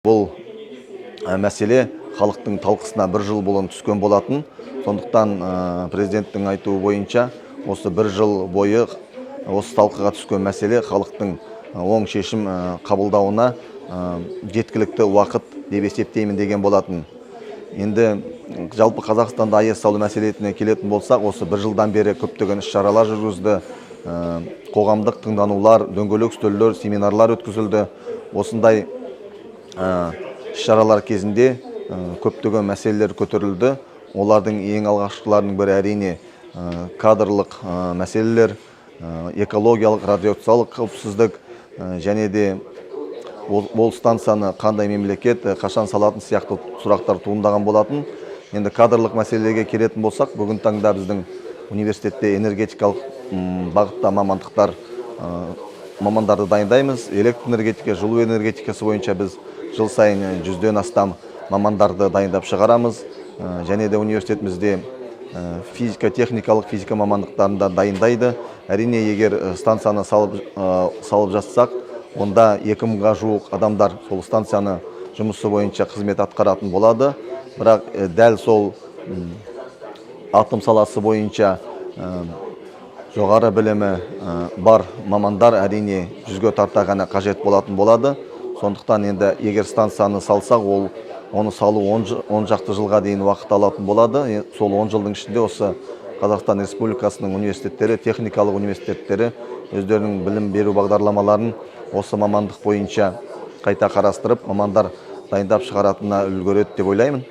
Бұл мәселе халықтың талқысына бір жыл бұрын түскен болатын. Сондықтан президенттің айтуы бойынша, осы бір жыл бойы осы талқыға түскен мәселе халықтың оң шешім қабылдауына жеткілікті уақыт деп есептеймін деген болатын. Енді жалпы Қазақстанда АЭС салу мәселесіне келетін болсақ, осы бір жылдан бері көптеген іс шаралар жүргізді, қоғамдық тыңданулар, дөңгелек үстелдер, семинарлар өткізілді. Осындай іс шаралар кезінде көптеген мәселелер көтерілді. Олардың ең алғашқыларының бірі, әрине, кадрлық мәселелер, экологиялық, радиациялық қауіпсіздік және де ол станцияны қандай мемлекет, қашан салатын сияқты сұрақтар туындаған болатын. Енді кадрлық мәселеге келетін болсақ, бүгінгі таңда біздің университетте энергетикалық бағытта мамандықтар, мамандарды дайындаймыз. Электр энергетика, жылу энергетикасы бойынша біз жыл сайын 100-ден астам мамандарды дайындап шығарамыз. Және де университетімізде физика, техникалық физика мамандықтарын да дайындайды. Әрине, егер станцияны салып жатсақ, онда 2000-ға жуық адамдар сол станцияны жұмысы бойынша қызмет атқаратын болады. Бірақ дәл сол атом саласы бойынша жоғары білімі бар мамандар, әрине, 100-ге тарта ғана қажет болатын болады. Сондықтан енді егер станцияны салсақ, ол оны салу 10 шақты жылға дейін уақыт алатын болады. Сол 10 жылдың ішінде осы Қазақстан Республикасының университеттері, техникалық университеттері өздерінің білім беру бағдарламаларын осы мамандық бойынша қайта қарастырып, мамандар дайындап шығаратынына үлгереді деп ойлаймын.